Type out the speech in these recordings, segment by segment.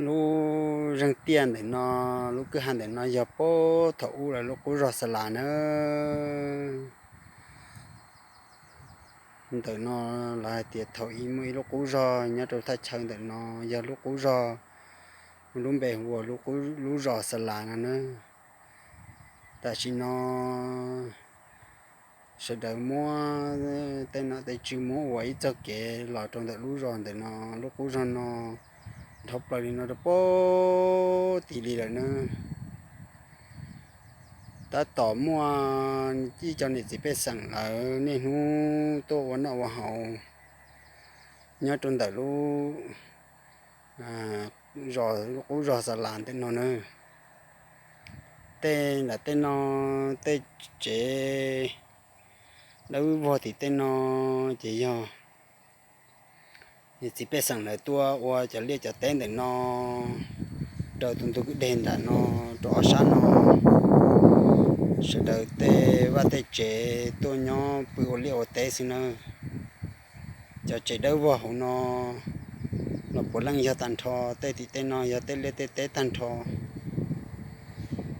Lub zeeg tiaj ntawm no, lub kwj ha ntawm no yog puag thaum ub lawv lub qub zog Xa Las nawb. Ntawm no lawv hais tias thaum ub muaj ib lub qub zog nyob rau thaj chaw ntawm no, yog lub qub zog, lub npe hu ua lub zos Xa Las no nawb. Tam sim no sawv daws muab tej nom tej tswv muab ua ib txoj kev los rau ntawm lub zos ntawm no, lub qub zog no dhau plaws li no rau puag tid li lawm nawb. Tab tom muaj ib co niam txiv pej xeem lawv niaj hnub tuaj ua noj ua haus nyob rau ntawm lub zos, lub qub zog Xa Las ntawm no nawb. Tej nram tej no, tej tsev dawb vog tim tej no ces yog niam txiv pej xeem lawv tuaj ua cov liaj cov teb ntawm no rau tus ntug kwj deg nram no, rau ob sab no. Sawv daws tej vaj tej tsev tuaj nyob pw ua liaj ua teb xwb nawb. Cov tsev dawb vog hauv no los puav leej yog tag nrho, tej tim tej no yog tej liaj tej teb tag nrho,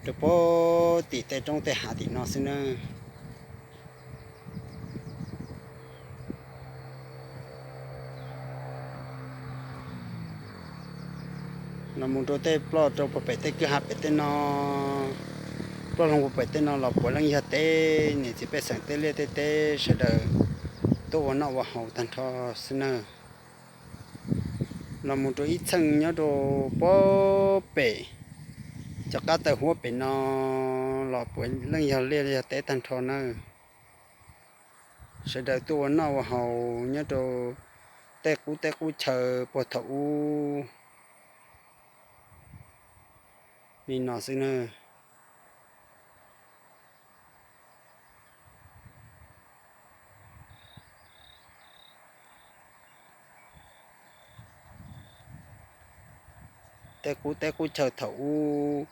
rau puag tim tej roob tej hav tim no xwb nawb. Los mus rau tej ploj rau puag pem tej kwj ha pem tej no, ploj hlo puag pem tej no los puav leej yog teb, niam txiv pej xeem tej liaj tej teb sawv daws tuaj ua noj ua haus tag nrho xwb nawb. Los mus rau ib txheej nyob rau puag pem cov qab taw huab pem no los puav leej yog liaj yog teb tag nrho nawb. Sawv daws tuaj ua noj ua haus nyob rau tej qub teb qub chaw puag thaum ub li no xwb nawb. Tej qub teb qub chaw thaum ub,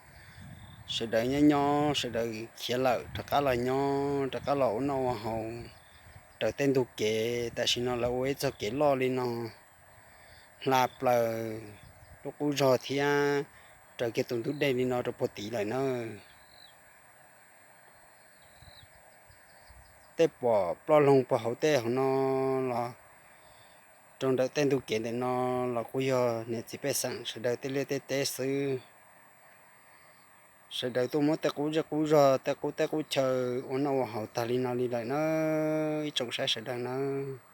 sawv daws nyob nyob sawv daws khiav lawm rov qab los nyob, rov qab los ua noj ua haus raws tej ntug kev. Tam sim no lawv ua ib txoj kev loj li no hla plaws lub qub zog thiab raws kiag tus ntug dej li no rau puag tid lawm nawb. Tej pom ploj loo puag hauv tej hauv no los rau ntawm tej ntug kev ntawm no los kuj yog niam txiv pej xeem sawv daws tej liaj tej teb xwb. Sawv daws tuaj muab tej qub zej qub zog, tej qub teb qub chaw ua noj ua haus tag li no li lawm nawb ib tsoom saib sawv daws nawb.